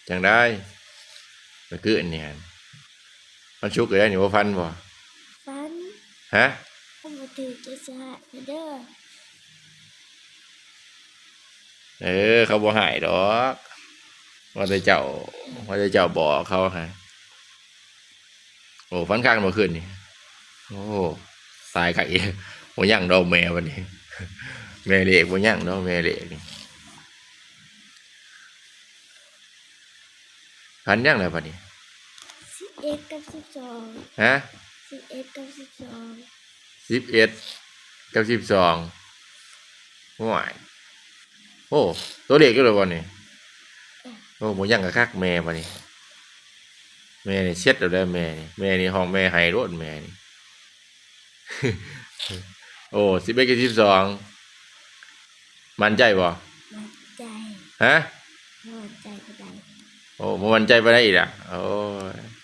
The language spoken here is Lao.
ຈັ່ງໃດ? ມື້ຄືນນີ້ຫັ້ນ ວັນສຸກກໍໄດ້ນີ້ ບໍ່ຝັນບໍ່? ຝັນ. ຮະ? ຄັນບໍ່ຖືກຈະສະຫະເດີ. ເອີ ເຂົາບໍ່ໃຫ້ດອກ ວ່າແຕ່ເຈົ້າ ວ່າແຕ່ເຈົ້າບອກເຂົາຫັ້ນ. ໂອ້ ຝັນຄັກເມື່ອຄືນນີ້. ໂອ້ ຕາຍຄັກອີກ ບໍ່ຍັງດອກແມ່ບັດນີ້ ແມ່ເລກບໍ່ຍັງດອກ ແມ່ເລກນີ້. ຝັນຫຍັງລະບັດນີ້? ສິບເອັດກັບສິບສອງ. ຮະ? ສິບເອັດກັບສິບສອງ. ສິບເອັດກັບສິບສອງ. ໂອ້ຍ ໂອ້ ຕົວເລກຢູ່ແລ້ວບໍ່ນີ້? ເອີ ໂອ້ ບໍ່ຍັງກະຄັກແມ່ບັດນີ້. ແມ່ນີ້ເຊັດແລ້ວເດີແມ່ນີ້ ແມ່ນີ້ຮ້ອງແມ່ໄຫ້ໂລດແມ່ນີ້. ໂອ້ ສິບເອັດກັບສິບສອງ ໝັ້ນໃຈບໍ່? ໝັ້ນໃຈ. ຮະ? ໝັ້ນໃຈປານໃດ? ໂອ້ ບໍ່ໝັ້ນໃຈປານໃດອີກລະ? ໂອ້ຍ